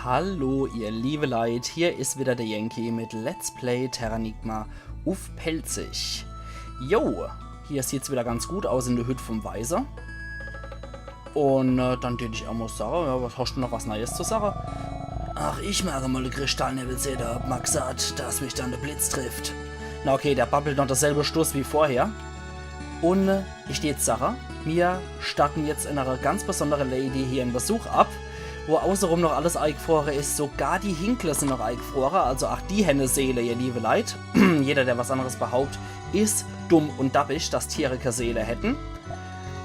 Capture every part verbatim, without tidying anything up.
Hallo, ihr liebe Leit, hier is wieder der Yankee mit Let's Play Terranigma uff Pälzisch. Jo, hier sieht's wieder ganz gut aus in der Hütt vom Weise. Und äh, dann tät ich auch mal sagen, ja, was hast du noch was Neues zu sagen? Ach, ich mag mal de Kristallnebel sehen, der hat mal gesagt, dass mich dann der Blitz trifft. Na okay, der babbelt noch derselbe Stuss wie vorher. Und äh, ich tät jetzt sagen, wir statten jetzt einer ganz besondere Lady hier en Besuch ab, wo außerum noch alles eigefrore is. Sogar die Hinkle sind noch eigefrore, also ach die hänne Seele, ihr liebe Leit. Jeder, der was anderes behaupt, is dumm und dappisch, dass Tiere ke Seele hätten.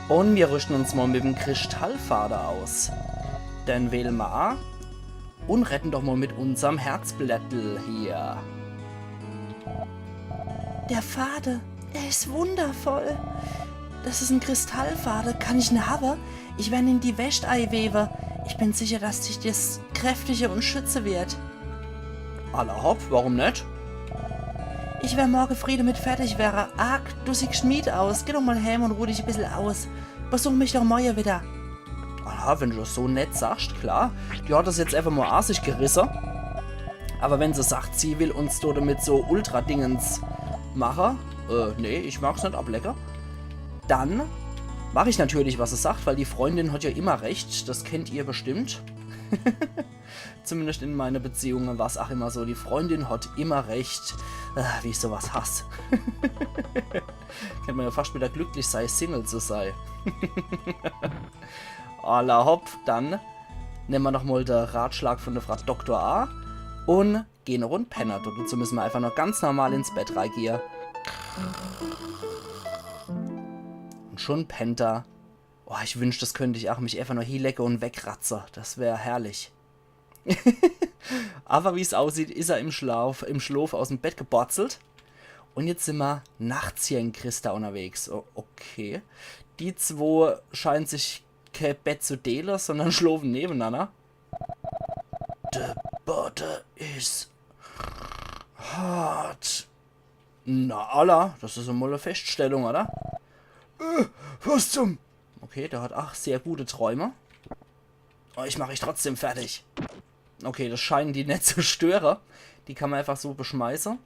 Und wir rüsten uns mal mit dem Kristallvater aus. Den wählen wir a und redden doch mal mit unserm Herzblättel hier. Der Fader, er is wundervoll. Das is en Kristallfader, kann ich en hawe? Ich werd en in die Wäscht eiwewe. Ich bin sicher, dass dich das kräftige und schütze wird. Alla hopp, warum net? Ich wer morge frieh demit fertig werre. Ark, du siehst mied aus. Geh doch mal heim und ruh dich e bissel aus. Besuch mich doch morge wieder. Aha, wenn du das so nett sagst, klar. Die hat das jetzt einfach mal a sich gerisse. Aber wenn se sagt, sie will uns do damit so Ultra-Dingens mache, äh, nee, ich mag's net ablecke, dann mach ich natürlich, was se sagt, weil die Freundin hat ja immer recht. Das kennt ihr bestimmt. Zumindest in meine Beziehungen war's ach immer so, die Freundin hat immer recht. Äh, wie ich sowas hass. Kennt man ja fast wieder glücklich sei, Single zu sei. Alla hopp, dann nemme mer noch mal de Ratschlag von der Frau Doktor a und gehen noch und penne. Dazu müssen wir einfach noch ganz normal ins Bett reigehe. Und schon pennt er. Oh, ich wünsch, das könnt ich ach, mich einfach nur hielecke und wegratze. Das wär herrlich. Aber wie's aussieht, is er im Schlaf, im Schlof aus'm Bett geborzelt. Und jetzt simmer nachts hier in Christa unterwegs. O-, okay. Die zwo scheinen sich ke Bett zu deele, sondern schlofen nebenanner. De Bodde is hart. Na, alla, das is emol e Feststellung, oder? Äh, was zum? Okay, der hat ach sehr gute Träume. Oh, ich mach dich trotzdem fertig. Okay, das scheinen die net zu störe. Die kann man einfach so beschmeiße.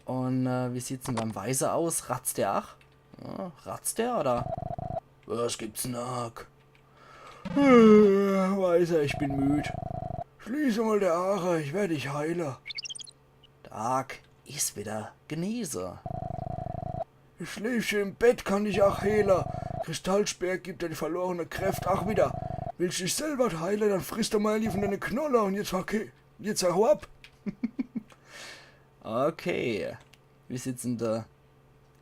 Und äh, wie sieht's denn beim Weise aus? Ratzt der ach? Ja, ratzt der, oder? Was gibt's denn ach? Äh, Weise, ich bin müd. Schließ mal de Aache, ich werd dich heile. De Ark is wieder genese. Ich schläf schun im Bett, kann dich ach heile. Kristallspeer gibt dir die verlorene Kräft ach wieder. Willst dich selber heile, dann friss doch mal lieber von deine Knolle und jetzt hau, jetzt hau ab. Okay. Wie sieht's in der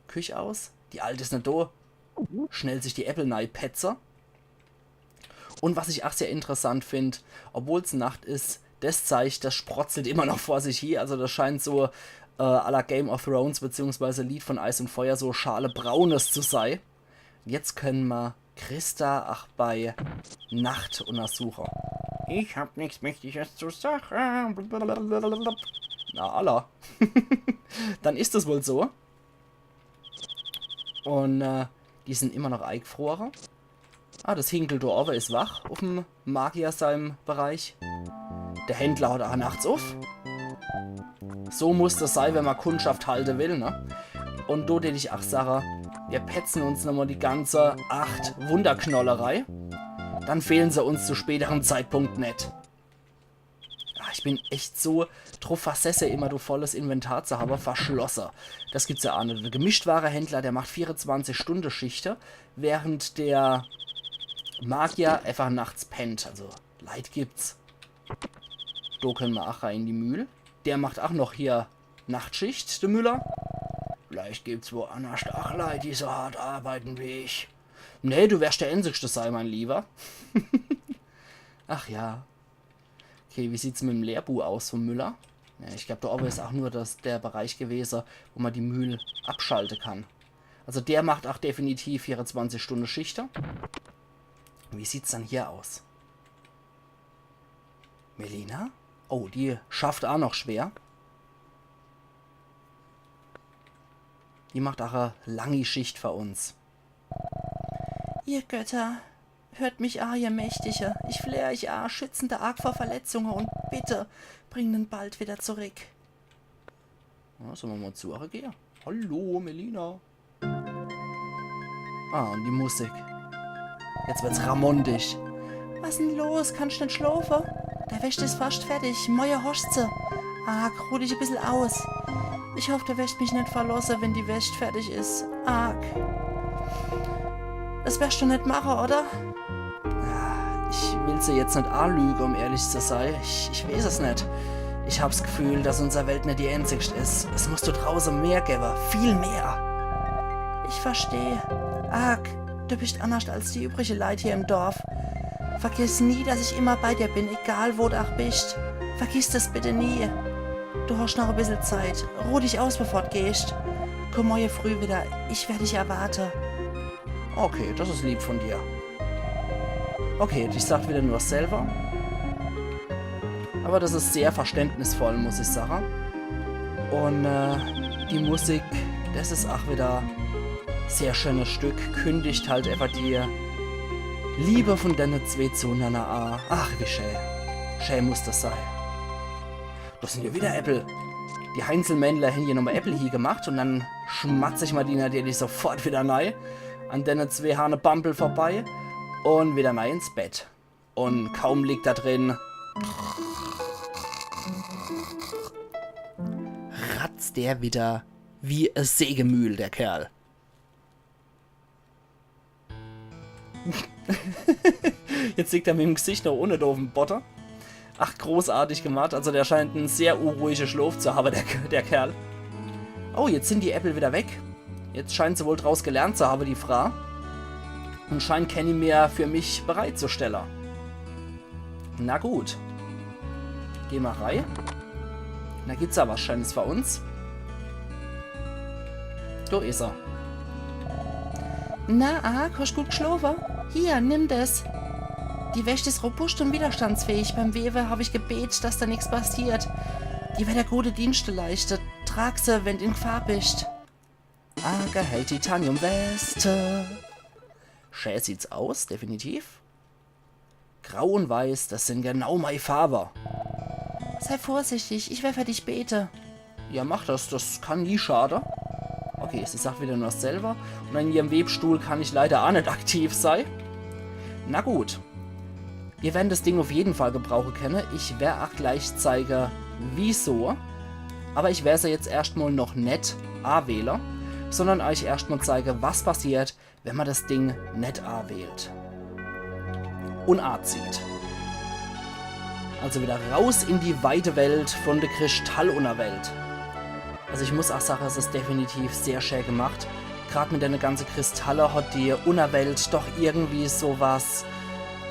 Küch aus? Die Alt is net do. Schnell sich die Äppel nei petze. Und was ich ach sehr interessant find, obwohl's Nacht is, das Zeich, das sprotzelt immer noch vor sich hie. Also das scheint so äh, à la Game of Thrones beziehungsweise Lied von Eis und Feuer so schalebraunes zu sei. Jetzt können mer Christa ach bei Nacht untersuche. Ich hab nix Wichtiges zu sache. Blablabla. Na, alla. Dann is es wohl so. Und äh, die sind immer noch eigefrore. Ah, das Hinkel do owwe is wach uff'm Magier seinem Bereich. Der Händler hat ach nachts uff. So muss das sei, wenn mer Kundschaft halte will, ne? Und do tät ich ach sache, wir petzen uns nochmal die ganze acht Wunderknolle rei. Dann fehlen se uns zu späterem Zeitpunkt net. Ah, ich bin echt so druff versesse, immer do volles Inventar zu habe. Verschlosse. Das gibt's ja ach net. Der Gemischtwarehändler, der macht vierundzwanzig Stunde Schichte, während der Magier einfach nachts pennt. Also, Leit gibt's. Do können mer ach rei in die Mühl. Der macht ach noch hier Nachtschicht, de Müller. Vielleicht gibt's woannerscht ach Leit, die so hart arbeiten wie ich. Nee, du werst der Einzigste sei, mein Lieber. Ach ja. Okay, wie sieht's mit dem Lehrbuch aus vom Müller? Ja, ich glaub, do owwe is ach nur das, der Bereich gewese, wo mer die Mühl abschalte kann. Also der macht ach definitiv vierundzwanzig Stunde Schichte. Wie sieht's dann hier aus? Melina? Oh, die schafft ach noch schwer. Die macht ach e langi Schicht für uns. Ihr Götter, Hört mich a, ihr Mächtige. Ich flehe euch a, schützen de Ark vor Verletzunge un bitte, bringt en bald wieder zurück. Ja, solle mer mol zu ehr gehe? Hallo, Melina. Ah, un die Musik. Jetzt wird's ramondisch. Was 'n los? Kannsch net schlofe? De Wäscht is fascht fertig. Moie hoscht se. Ark, ruh dich e bissel aus. Ich hoff, du werscht mich net verlosse, wenn die Wäscht fertig is. Ark. Das werscht du net mache, oder? Ah, ich will se jetzt net alüge, um ehrlich zu sei. Ich, ich weeß es net. Ich hab's Gefühl, dass unser Welt net die einzigscht is. Es muss do drauße mehr gewwe. Viel mehr. Ich versteh. Ark, du bischt annerscht als die übrige Leit hier im Dorf. Vergiss nie, dass ich immer bei dir bin, egal wo du ach bischt. Vergiss das bitte nie. Du hoscht noch e bissel Zeit. Ruh dich aus, bevor du gehscht. Komm moie früh wieder. Ich werd dich erwarte. Okay, das is lieb von dir. Okay, dich sagt wieder nur selber. Aber das is sehr verständnisvoll, muss ich sache. Un äh, die Musik, das is ach wieder sehr schönes Stück. Kündigt halt einfach die Liebe von denne zwee zueinander a. Ach, wie schä. Schä muss das sei. Das sin jo wieder Äppel. Die Heinzelmännler hän jo nochmol Äppel hie gemacht un dann schmatz ich ma die natürlich sofort wieder nei. An denne zwee Hahnebampel vorbei un wieder nei ins Bett. Un kaum liegt er drin, ratzt der wieder wie e Sägemühl, der Kerl. Jetzt liegt er mit em Gesicht noch unne do uffm Bodde. Ach, großartig gemacht. Also der scheint en sehr unruhige Schlof zu habe, der, der Kerl. Oh, jetzt sin die Äppel wieder weg. Jetzt scheint se wohl draus gelernt zu habe, die Fraa. Un scheint kenni mehr für mich bereitzustelle. Na gut. Geh ma rei. Do gibt's a was Schönes für uns. Do is er. Na, Ark, hoscht gut gschlofe? Hier, nimm des. Die Wäscht is robuscht un widerstandsfähig. Beim Wewe hab ich gebet, dass da nix passiert. Die werd der gute Dienschte leischte. Trag se, wenn d' in Gfahr bischt. Ark erhält Titaniumweste. Schä sieht's aus, definitiv. Grau un Weiß, das sin genau mei Farwe. Sei vorsichtig, ich wer für dich bete. Ja, mach das, das kann nie schade. Okay, sie sagt wieder nur dasselbe. Un an ihrem Webstuhl kann ich leider a net aktiv sei. Na gut. Wir werden das Ding auf jeden Fall gebrauche kenne. Ich wer ach gleich zeige, wieso. Aber ich wer se jetzt erscht mol noch net awähle, sondern euch erscht mol zeige, was passiert, wenn ma das Ding net awählt un azieht. Also wieder raus in die weite Welt von der Kristallunnerwelt. Also ich muss ach sache, es is definitiv sehr schä gemacht. Grad mit denne ganze Kristalle hat die Unnerwelt doch irgendwie so was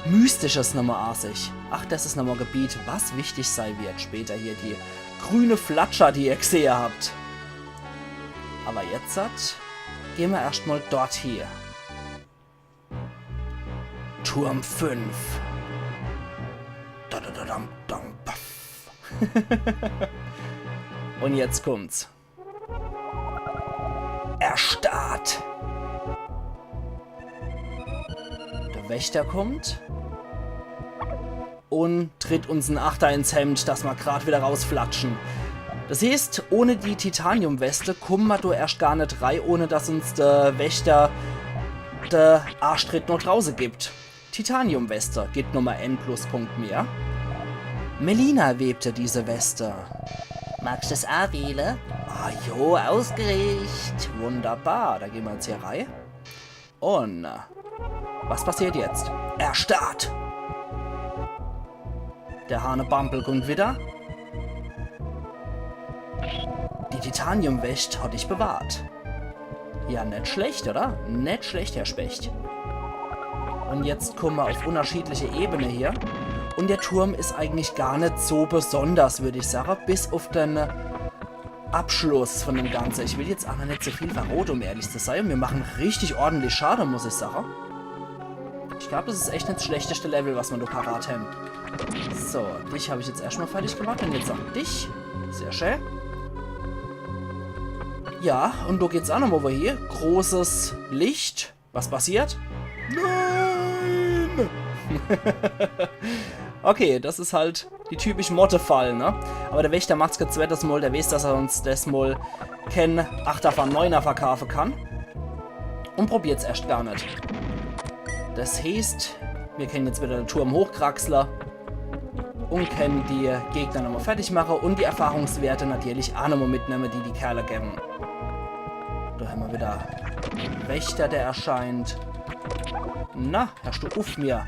Mystisches nochmol a sich. Ach, das is nochmol e Gebiet, was wichtig sei wird später hier, die grüne Flatscher, die ihr gsehe habt. Aber jetzt hat Geh ma erscht mol dort hie. Turm fünf. Da, da, da, dam, dam, baff. Un jetzt kummt's. Erstarrt. Der Wächter kummt un tritt uns en Achter ins Hemd, dass ma grad wieder rausflatschen. Das heeßt, ohne die Titaniumweste kumme ma do erscht gar net rei, ohne dass uns der Wächter de Arschtritt noch drauße gibt. Titaniumweste gibt nochmol en Pluspunkt mehr. Melina webte diese Weste. Magst es awähle? Ah jo, ausgericht. Wunderbar, da geh ma jetzt hier rei. Un was passiert jetzt? Erstarrt! Der Hahnebampel kummt wieder. Die Titaniumwest hat dich bewahrt. Ja, net schlecht, oder? Net schlecht, Herr Specht. Un jetzt kumme ma auf unnerschiedliche Ebene hier. Un der Turm is eigentlich gar net so besonders, würd ich sache, bis auf den Abschluss von dem Ganze. Ich will jetzt aber net so viel verrote, um ehrlich zu sei. Un mir mache richtig ordentlich Schade, muss ich sache. Ich glaub, das is echt net das schlechteste Level, was ma do parat hän. So, dich hab ich jetzt erscht mol fertig gemacht un jetzt ach dich. Sehr schä. Ja, un do geht's ach nochmol wohie. Großes Licht. Was passiert? Nein! Okay, das is halt die typisch Motte-Fall, ne? Aber der Wächter macht's kä zwettes Mol, der weeß, dass er uns des Mol kä Achter von Neuner verkaafe kann. Un probiert's erscht gar net. Das heeßt, mir kennen jetzt wieder de Turm hochkraxle un kennen die Gegner nochmol fertig mache un die Erfahrungswerte natürlich aa nochmol mitnemme, die die Kerle gewwe. Do hämmer wieder Wächter, der erscheint. Na, hörsch du uff mir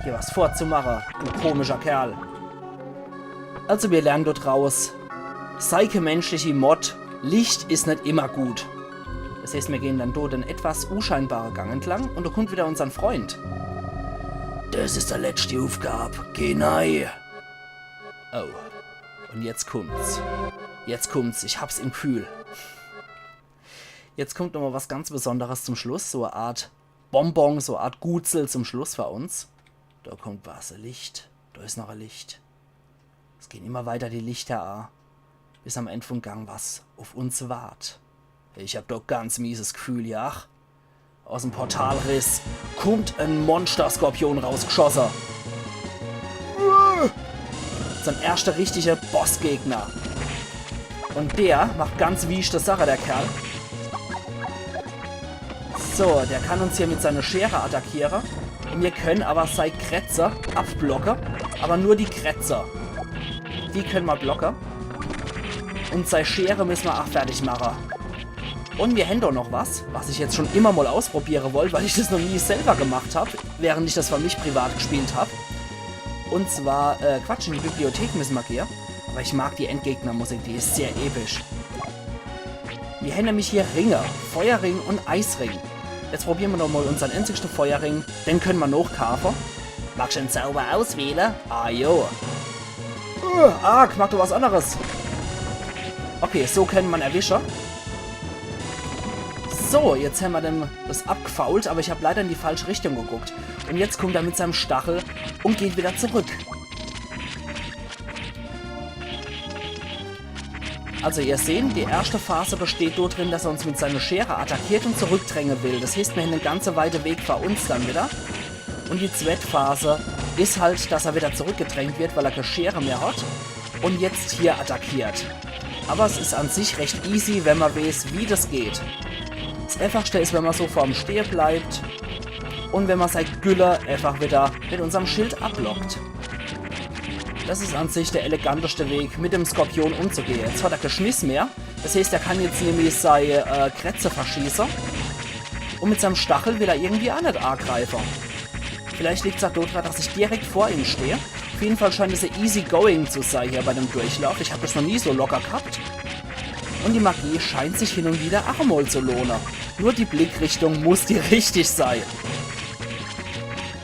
hier was vorzumache, du komischer Kerl. Also mir lernen do draus, sei kä menschlichi Modd, Licht is net immer gut. Das heeßt, mir gehen dann do den etwas uscheinbare Gang entlang un do kummt wieder unsern Freund. Das is de letschte Uffgab. Geh nei. Oh. Un jetzt kummt's. Jetzt kummt's. Ich hab's im Gfühl. Jetzt kummt nochmol was ganz Besonderes zum Schluss. So e Art Bonbon, so e Art Gutsel zum Schluss für uns. Do kummt was. E Licht. Do is noch e Licht. Es gehen immer weiter die Lichter a, bis am End vum Gang was uff uns wart. Ich hab do ganz mieses Gfühl, ja? Aus'm Portalriss kummt en Monster-Skorpion rausgeschosse. Sein erschter richtiger Bossgegner. Un der macht ganz wieschte Sache, der Kerl. So, der kann uns hier mit seiner Schere attackiere. Un mir kennen aber sei Krätze abblocke. Aber nur die Krätze. Die kennen mer blocke. Un sei Schere müssen mer ach fertig mache. Un mir hän doch noch was, was ich jetzt schon immer mol ausprobiere wollt, weil ich das noch nie selber gemacht hab, während ich das für mich privat gespielt hab. Un zwar, äh, Quatsch, in die Bibliothek müssen mer gehe. Aber ich mag die Endgegnermusik, die is sehr episch. Mir hän nämlich hier Ringe, Feuerring un Eisring. Jetzt probieren mer doch mol unsern einzigschte Feuerring. Den kennen mer noch kaafe. Magst du en Zauber auswähle? Ah, jo. Äh, Ark, mach doch was anderes. Okay, so kennen mer en erwische. So, jetzt hämmer dem das abgefault, aber ich hab leider in die falsche Richtung geguckt. Un jetzt kummt er mit seinem Stachel un geht wieder zurück. Also ihr sehen, die erschte Phase besteht do drin, dass er uns mit seiner Schere attackiert un zurückdränge will. Das heeßt, mir hän en ganze weite Weg vor uns dann wieder. Un die zwett Phase is halt, dass er wieder zurückgedrängt wird, weil er kä Schere mehr hat un jetzt hier attackiert. Aber es is an sich recht easy, wenn mer weeß, wie das geht. Das Einfachste is, wenn mer so vor em stehe bleibt un wenn mer sei Gülle einfach wieder mit unserm Schild abblockt. Das is an sich der eleganteste Weg, mit dem Skorpion umzugehe. Jetzt hat er kä Schmiss mehr. Das heeßt, er kann jetzt nämlich sei, äh, Krätze verschieße. Un mit seinem Stachel will er irgendwie ach net agreife. Vielleicht liegt's ach do dran, dass ich direkt vor ihm stehe. Auf jeden Fall scheint es ja easy going zu sei hier bei dem Durchlauf. Ich hab das noch nie so locker gehabt. Un die Magie scheint sich hin un wieder ach emol zu lohne. Nur die Blickrichtung muss die richtig sei.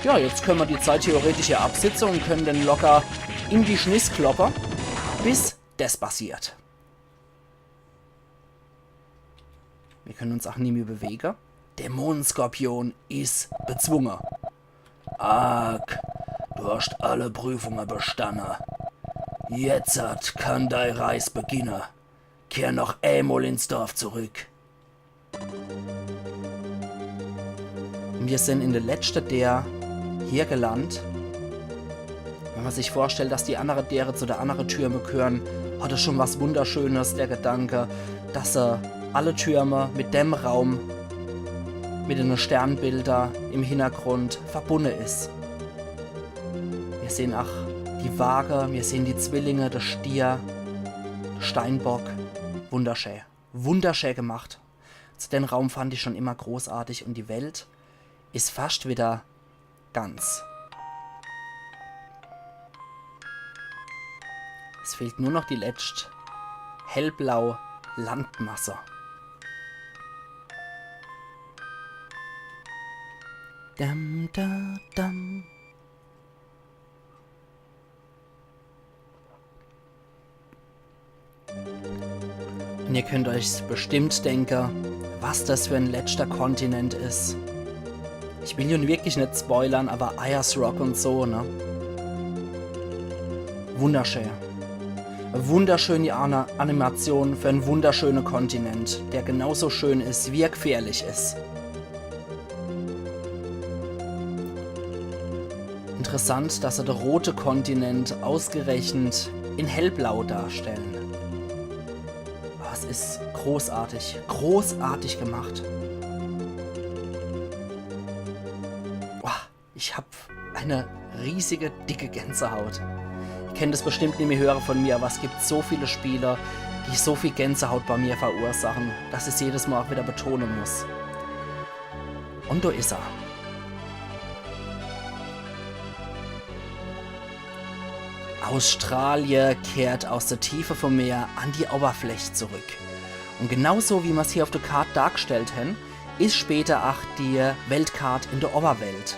Ja, jetzt kennen mer die Zeit theoretisch hier absitze un kennen den locker in die Schniss kloppe, bis des passiert. Mir kennen uns ach nimmi bewege. Dämonenskorpion is bezwunge. Ark, du hast alle Prüfunge bestanne. Jetzert kann dei Reis beginne. Kehr noch emol ins Dorf zurück. Mir sin in de letschte Deer hier gelandt. Wenn mer sich vorstellt, dass die annere Deere zu de annere Türme gehören, hat es schon was Wunderschönes, der Gedanke, dass, äh, alle Türme mit dem Raum, mit den Sternbilder im Hintergrund verbunde is. Mir sehen ach die Waage, mir sehen die Zwillinge, de Stier, de Steinbock. Wunderschä. Wunderschä gemacht. Also den Raum fand ich schon immer großartig und die Welt is fascht wieder ganz. Es fehlt nur noch die letscht hellblau Landmasse. Dam, da, dam. Und ihr könnt euch bestimmt denke, was das für en letschter Kontinent is. Ich will nun wirklich net spoilern, aber Ayers Rock und so, ne? Wunderschä. Wunderschöne Ana-, Animation für en wunderschöne Kontinent, der genauso schön is, wie er gefährlich is. Interessant, dass se de rote Kontinent ausgerechnet in hellblau darstellen. Oh, es is großartig, großartig gemacht. Boah, ich hab eine riesige, dicke Gänsehaut. Ihr kennt es bestimmt nimmi höre von mir, aber es gibt so viele Spiele, die so viel Gänsehaut bei mir verursachen, dass ich's jedes Mal auch wieder betone muss. Und do is er. Australie kehrt aus der Tiefe vom Meer an die Oberfläche zurück. Und genauso, wie mer's hier auf der Karte dargestellt hen, is später ach die Weltkart in der Oberwelt.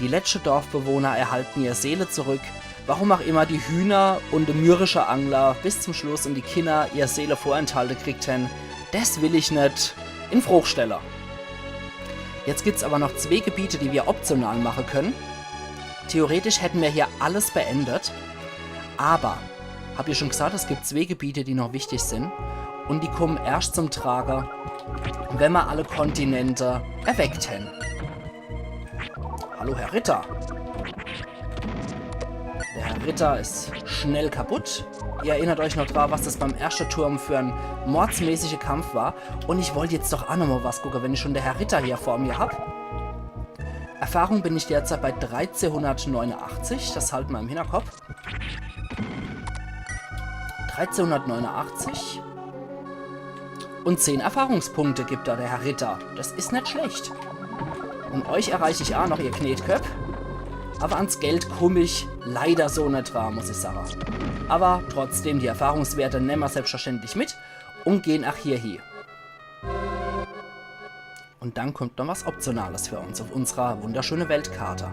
Die letzte Dorfbewohner erhalten ihr Seele zurück, warum auch immer die Hühner und der mürrische Angler bis zum Schluss und die Kinder ihr Seele vorenthalte kriegt hen, des will ich net in Frage stelle. Jetzt gibt's aber noch zwee Gebiete, die wir optional mache können. Theoretisch hätten wir hier alles beendet, aber, hab ich schon gesagt, es gibt zwee Gebiete, die noch wichtig sind. Und die kommen erst zum Trage, wenn wir alle Kontinente erweckt hen. Hallo, Herr Ritter. Der Herr Ritter is schnell kaputt. Ihr erinnert euch noch dran, was das beim ersten Turm für ein mordsmäßiger Kampf war. Und ich wollt jetzt doch auch noch mal was gucke, wenn ich schon der Herr Ritter hier vor mir hab. Erfahrung bin ich derzeit bei dreizehnhundertneunundachtzig, das halt mal im Hinterkopf. Dreizehnhundertneunundachtzig. Und zehn Erfahrungspunkte gibt da der Herr Ritter. Das is net schlecht. Und euch erreich ich auch noch, ihr Knetköpp. Aber ans Geld kumm ich leider so net dran, muss ich sagen. Aber trotzdem, die Erfahrungswerte nemme mer selbstverständlich mit und gehen ach hier hie. Und dann kommt noch was Optionales für uns auf unserer wunderschönen Weltkarte.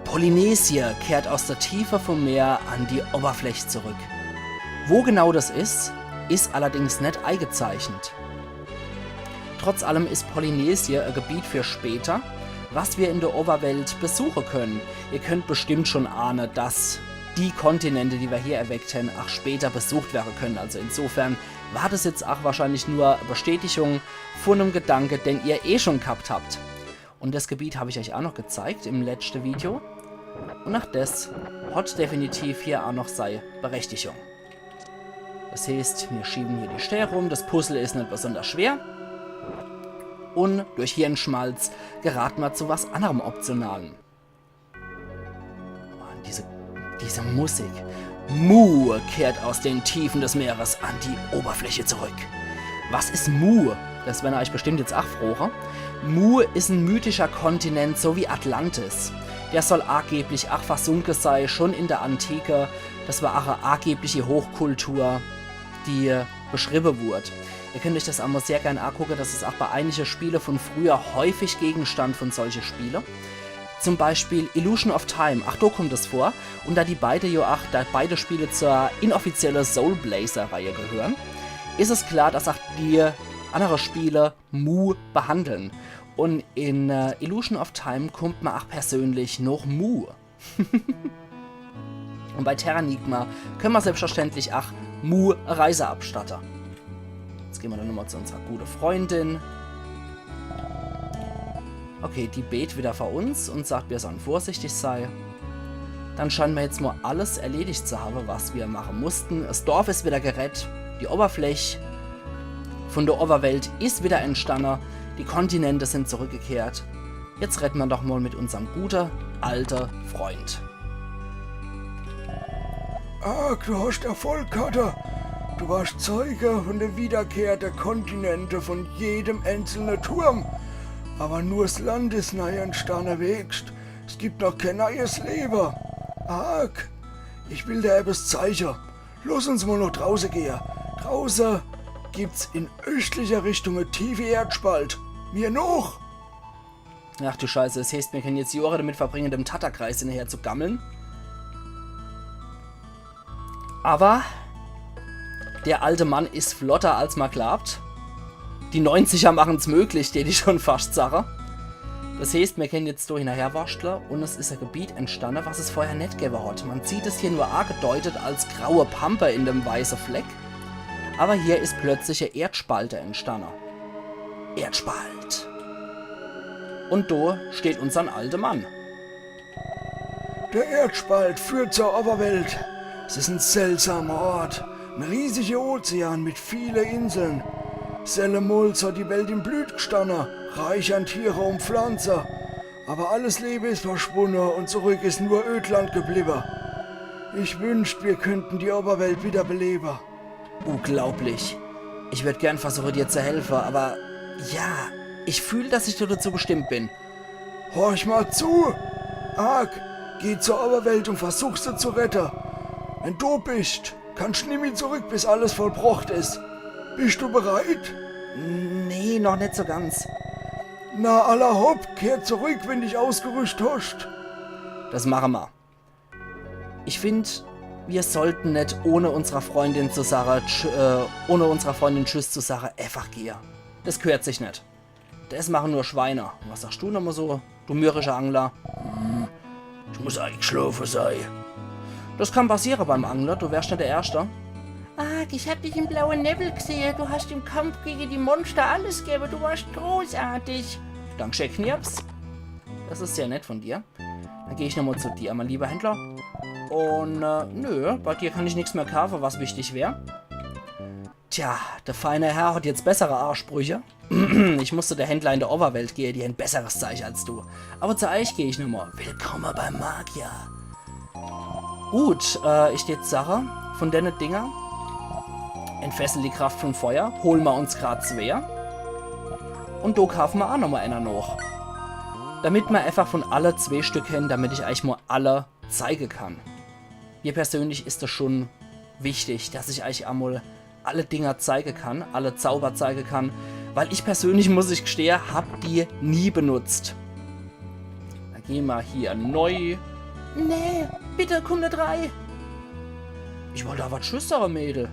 Polynesie kehrt aus der Tiefe vom Meer an die Oberfläche zurück. Wo genau das is, is allerdings net eingezeichnet. Trotz allem is Polynesie ein Gebiet für später, was wir in der Oberwelt besuchen können. Ihr könnt bestimmt schon ahnen, dass die Kontinente, die wir hier erweckt haben, auch später besucht werden können. Also insofern war das jetzt auch wahrscheinlich nur Bestätigung von einem Gedanke, den ihr eh schon gehabt habt. Und das Gebiet habe ich euch auch noch gezeigt im letzten Video. Und auch das hat definitiv hier auch noch seine Berechtigung. Das heißt, wir schieben hier die Stää rum, das Puzzle ist nicht besonders schwer. Und durch Hirnschmalz geraten wir zu was anderem Optionalen. Mann, diese, diese Musik. Mu kehrt aus den Tiefen des Meeres an die Oberfläche zurück. Was ist Mu? Das werden euch bestimmt jetzt auch frogen. Mu ist ein mythischer Kontinent, so wie Atlantis. Der soll angeblich auch versunken sei, schon in der Antike. Das war auch eine angebliche Hochkultur, die beschrieben wurde. Ihr könnt euch das einmal sehr gern angucken, das ist auch bei einigen Spielen von früher häufig Gegenstand von solchen Spielen. Zum Beispiel Illusion of Time, ach, da kommt es vor. Und da die beide ja auch, da beide Spiele zur inoffiziellen Soul Blazer-Reihe gehören, ist es klar, dass auch die anderen Spiele Mu behandeln. Und in äh, Illusion of Time kommt man auch persönlich nach Mu. Und bei Terranigma können wir selbstverständlich auch Mu Reise abstatten. Jetzt gehen wir dann nochmal zu unserer guten Freundin. Okay, die bet wieder vor uns und sagt, wir sollen vorsichtig sein. Dann scheinen wir jetzt mal alles erledigt zu haben, was wir machen mussten. Das Dorf ist wieder gerettet, die Oberfläche von der Oberwelt ist wieder entstanden, die Kontinente sind zurückgekehrt. Jetzt reden wir doch mal mit unserem guten, alten Freund. Ark, du hast Erfolg gehabt. Du warst Zeuge von der Wiederkehr der Kontinente von jedem einzelnen Turm. Aber nur das Land ist neu entstanden, weescht. Es gibt noch kein neues Leben. Ark, ich will dir etwas zeigen. Lass uns mal nach draußen gehen. Draußen gibt's in östlicher Richtung einen tiefen Erdspalt. Mir noch! Ach du Scheiße, das heißt, wir können jetzt Jahre damit verbringen, dem Tatterkreis hinterher zu gammeln. Aber der alte Mann ist flotter, als man glaubt. Die Neunziger machen's möglich, tät ich schon fast sagen. Das heißt, wir können jetzt da hinterher wurschtle und es ist ein Gebiet entstanden, was es vorher nicht gegeben hat. Man sieht es hier nur angedeutet als graue Pampe in dem weißen Fleck. Aber hier ist plötzlich eine Erdspalte entstanden. Erdspalt. Und da steht unser alter Mann. Der Erdspalt führt zur Oberwelt. Es is en seltsamer Ort. En riesiger Ozean mit viele Inseln. Sellemols hat die Welt in Blüt gestanne, reich an Tiere und Pflanze. Aber alles Lewe is verschwunne und zurück is nur Ödland gebliwwe. Ich wünscht, wir könnten die Oberwelt wieder belewe. Unglaublich. Ich würd gern versuche, dir zu helfe, aber ja, ich fühl, dass ich do dazu bestimmt bin. Horch mal zu! Ark, geh zur Oberwelt und versuch se zu rette. Wenn du bist, kannst nimmi zurück, bis alles vollbrocht is. Bist du bereit? Nee, noch net so ganz. Na, alla hopp, kehr zurück, wenn dich ausgerüscht hast. Das mache ma. Ich find, wir sollten net ohne unserer Freundin zu sage, tsch-, äh, ohne unserer Freundin Tschüss zu sage, einfach gehe. Das gehört sich net. Das machen nur Schweine. Und was sagst du nochmal so, du mürrischer Angler? Hm, ich muss eigentlich schlofe sei. Das kann passiere beim Angler, du wärst net der Erste. Ark, ich hab dich im blauen Nebel gesehe. Du hast im Kampf gegen die Monster alles gegeben. Du warst großartig. Dankeschön, Knirps. Das ist sehr nett von dir. Dann geh ich nochmal zu dir, mein lieber Händler. Und, äh, nö, bei dir kann ich nichts mehr kaufen, was wichtig wär. Tja, der feine Herr hat jetzt bessere Ansprüche. Ich muss zu der Händler in der Oberwelt gehe, die ein besseres Zeich als du. Aber zu euch geh ich nochmal. Willkommen beim Magier. Gut, äh, ich jetzt sage, von denne Dinger, entfesselt die Kraft von Feuer, holen ma uns grad zwee. Und do kaufen ma auch nochmal einer noch. Damit ma einfach von alle zwee Stück hin, damit ich euch mal alle zeige kann. Mir persönlich ist das schon wichtig, dass ich euch einmal alle Dinger zeige kann, alle Zauber zeige kann, weil ich persönlich, muss ich gestehe, hab die nie benutzt. Dann geh ma hier neu. Nee, bitte, komm net rei. Ich wollt aber Tschüss sage, Mädel.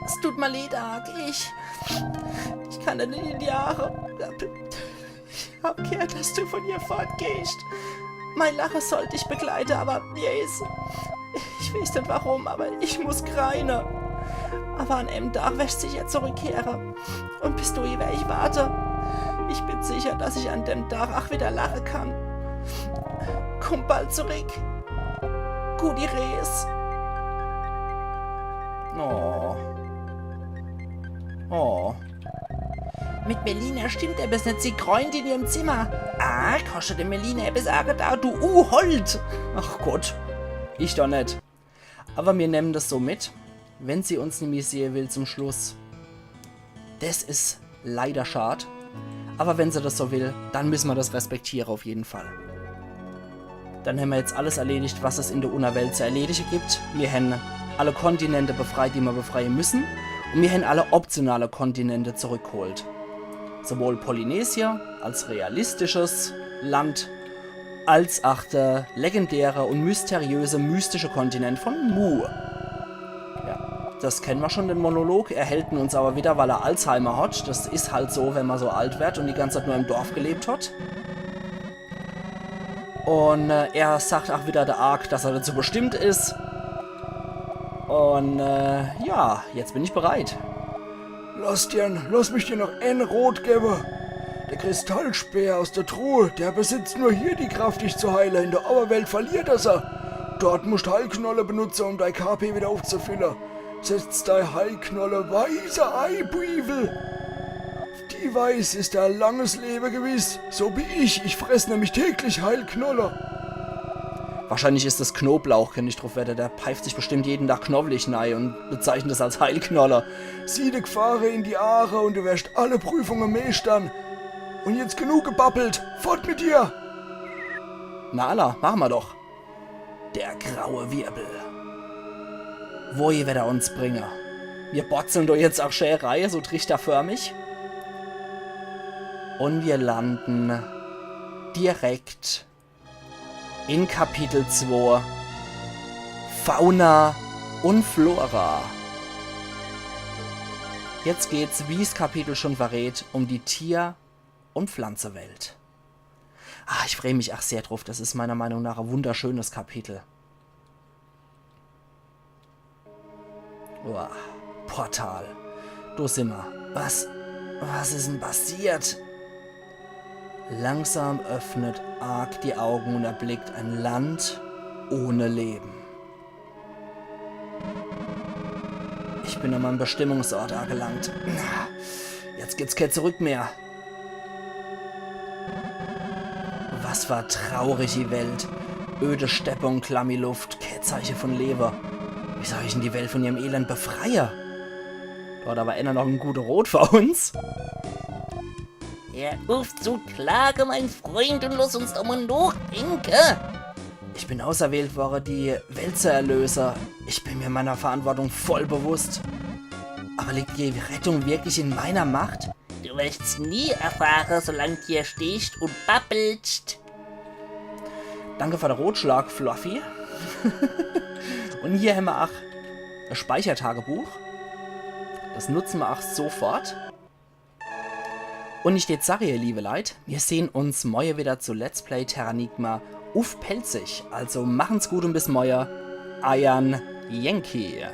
Es tut mir leid, Ark. Ich, ich kann net in die Aare. Ich hab gehört, dass du von hier fortgehst. Mein Lache sollt dich begleite, aber mir is, ich weiß net warum, aber ich muss greine. Aber an em Tag wärscht sicher zurückkehre. Und bis dohin wer ich warte. Ich bin sicher, dass ich an dem Tag auch wieder lache kann. Komm bald zurück. Gute Reis. Oh. Oh. Mit Melina stimmt ebbes net, sie greint in ihrem Zimmer. Ah, kannst du dem Melina ebbes sage, da du Unhold? Ach Gott, ich doch net. Aber mir nemmen das so mit, wenn sie uns nimmi sehe will zum Schluss. Das is leider schad. Aber wenn sie das so will, dann müssen ma das respektiere auf jeden Fall. Dann hämmer jetzt alles erledigt, was es in der Unnerwelt zu erledige gibt. Mir hänn alle Kontinente befreit, die ma befreie müssen. Und mir hänn alle optionale Kontinente zurückgeholt. Sowohl Polynesia als realistisches Land, als auch der legendäre und mysteriöse mystische Kontinent von Mu. Ja, das kennen ma schon, den Monolog. Er hält en uns aber wieder, weil er Alzheimer hat. Das is halt so, wenn ma so alt werd und die ganze Zeit nur im Dorf gelebt hat. Und, äh, er sagt auch wieder der Ark, dass er dazu bestimmt is. Und, äh, ja, jetzt bin ich bereit. Lass dir, lass mich dir noch en Rot gebe. Der Kristallspeer aus der Truhe, der besitzt nur hier die Kraft, dich zu heile. In der Oberwelt verliert er se. Dort musst Heilknolle benutze, um dei K P wieder aufzufille. Setz dei Heilknolle weise ei, Bibel. Die Weis is dei langes Lewe gewiss. So wie ich. Ich fress nämlich täglich Heilknolle. Wahrscheinlich is das Knoblauch, könnt ich drauf wette. Der peift sich bestimmt jeden Tag Knowlich nei und bezeichnet es als Heilknolle. Sieh de Gfahre in die Aache und du werst alle Prüfunge meeschtern. Und jetzt genug gebabbelt. Fort mit dir! Na alla, mache ma doch. Der graue Wirbel. Wohi werd er uns bringe? Mir borzeln do jetzt auch schä rei, so trichterförmig. Und mir landen direkt in Kapitel zwei, Fauna und Flora. Jetzt geht's, wie's Kapitel schon verrät, um die Tier- und Pflanzewelt. Ah, ich freu mich auch sehr drauf. Das is meiner Meinung nach ein wunderschönes Kapitel. Uah, Portal. Do simmer. Was, was is denn passiert? Langsam öffnet Ark die Augen und erblickt ein Land ohne Leben. Ich bin an meinem Bestimmungsort angelangt. Jetzt gibt's kein Zurück mehr. Was für e traurigi Welt. Öde Steppe und klammi Luft, kein Zeiche von Lewe. Wie soll ich denn die Welt von ihrem Elend befreie? Dort aber äner noch en gute Rot für uns. Hör uff zu klage, mein Freund, und lass uns doch mal nachdenke. Ich bin auserwählt worre, die Welt zu erlöse. Ich bin mir meiner Verantwortung voll bewusst. Aber liegt die Rettung wirklich in meiner Macht? Du werst's nie erfahre, solang du hier stehst und babbelst. Danke für de Rotschlag, Fluffy. Und hier hämmer ach e Speichertagebuch. Das nutze mer ach sofort. Und ich deet sage, ihr liebe Leit, wir sehn uns morje wieder zu Let's Play Terranigma uff Pälzisch. Also machen's gut und bis morje. Eiern Yankee.